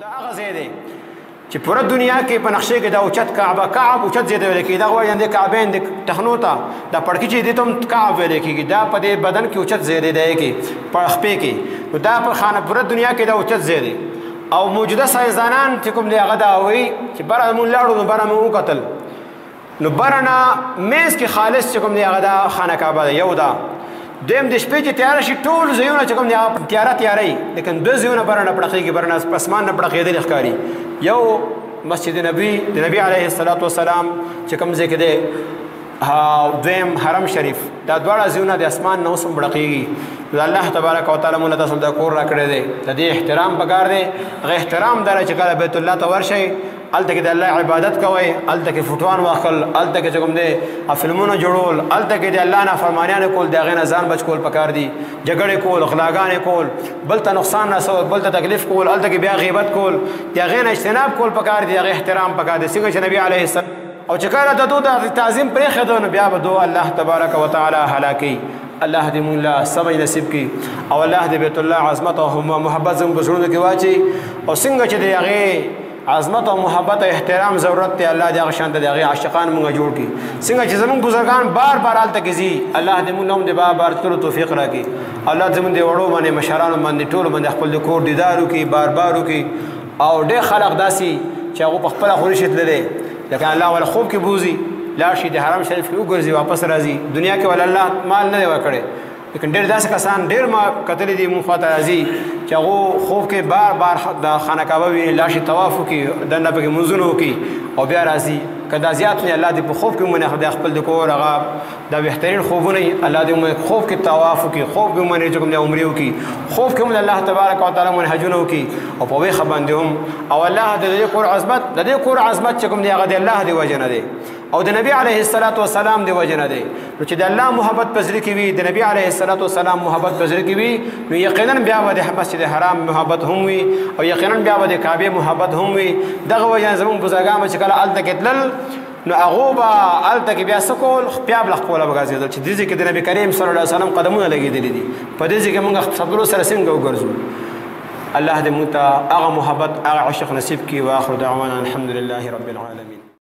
دا هغه ځای دی چې پوره دنیا کې په نقشې کې دا اوچت کعبه، کعب اوچت ځای دی ویل کېږي. دا غواړي د کعبین د ټخنو ته دا پړکي چې دې ته هم کعب ویل کېږي. دا په دې بدن کې اوچت ځای دی، دی کې په خپې کې. نو دا په خانه پوره دنیا کې دا اوچت ځای دی. او موجوده ساینسدانان چې کوم دی هغه دا وایي چې بره مونږ لاړو نو بره مونږ وکتل، نو بره نه منځ کې خالص چې کوم دی هغه دا خانه کعبه ده. یو دا دویم د شپې چې تیاره شي ټول ځایونه چې کوم دی هغه تیاره تیاره وي، لیکن دوه ځایونه بره نه پړقېږي، بره نه اسمان نه پړقېدلي ښکاري. یو مسجد نبوي د نبي علیه الصلاة والسلام چې کوم ځای کې دی، دویم حرم شریف. دا دواړه ځایونه د اسمان نه اوس هم بړقېږي. نو الله تبارک وتعالی موږ له تاسو دا کور راکړی دی، د دې احترام پکار دی. هغه احترام دا چې کله بیت الله ته ورشئ هلته کې د الله عبادت کوئ، هلته کې فوټوان واخل، هلته کې چې کوم دی فلمونه جوړول، هلته کې د الله نافرمانیانې کول، د هغې نه ځان بچ کول پکار دي. جګړې کول، غلاګانې کول، بل ته نقصان رسول، بل ته تکلیف کول، هلته کې بیا غیبت کول، د هغې نه اجتناب کول پکار دي، هغې احترام پکار دی. څنګه چې نبي علیه السلام او چې کله د دوی د تعظیم پرېښودو نو بیا به دوی الله تبارک وتعالی هلاکوي. الله دې مونږ له سمج نصیب کړي او الله دې بیت الله عظمت او محبت زموږ په زړونو کې واچي. او څنګه چې د هغې عظمت او محبت او احترام ضرورت دی، الله دې هغه شان ته د هغې عاشقان مونږ جوړ کړي. څنګه چې زموږ بزرګان بار بار هلته کې ځي، الله دې مونږ هم د بار بار تللو توفیق راکړي. الله دې زموږ د وړو باندې، مشرانو باندې، ټولو باندې خپل د کور دیدار وکړي، بار بار وکړي. او ډېر خلک داسې چې هغه په خپله خو نشي تللی، لیکن الله ولا خوب کې بوځي، لاړ شي د حرم شریف کې وګرځي، واپس راځي. دنیا کې ولا الله مال نه دی ورکړی، لیکن ډېر داسې کسان ډېر ما کتلي دي، مونږ خواته راځي چې هغو خوب کې بار بار د خانه کعبه ویني، لاړ شي طواف وکړي، دننه پکې لمونځونه وکړي او بیا راځي. که دا زیات نه، الله دې په خوب کې ومني، خدای خپل د کور هغه دا بهترین خوبونه وي. الله دې ومني خوب کې طواف وکړي، خوب کې ومني چې کوم دی عمرې وکړي، خوب کې هم الله تبارک وتعالی من حجونه وکړي او په ویښه باندې هم. او الله د دې کور عظمت، د دې کور عظمت چې کوم دی هغه د الله دی وجه نه دی او د نبی علیه الصلاة والسلام دی وجه نه دی. نو چې د الله محبت په زړه کې وي، د نبی علیه الصلاة والسلام محبت په زړه کې وي، نو یقینا بیا به د مسجد حرام محبت هم وي او یقینا بیا به د کعبې محبت هم وي. دغه وجه زموږ بزرګان به چې کله هلته کې تلل نو هغو به هلته کې بیا څه کول، بیا به له خپله به ګرځېدل چې دې ځای کې د نبي کریم صلی الله علیه وسلم قدمونه لګېدلي دي، په دې ځای کې موږ خپلو سره څنګه وګرځو. الله دې موږ ته هغه محبت، هغه عشق نصیب کړي. واخر دعوانا الحمد لله رب العالمین.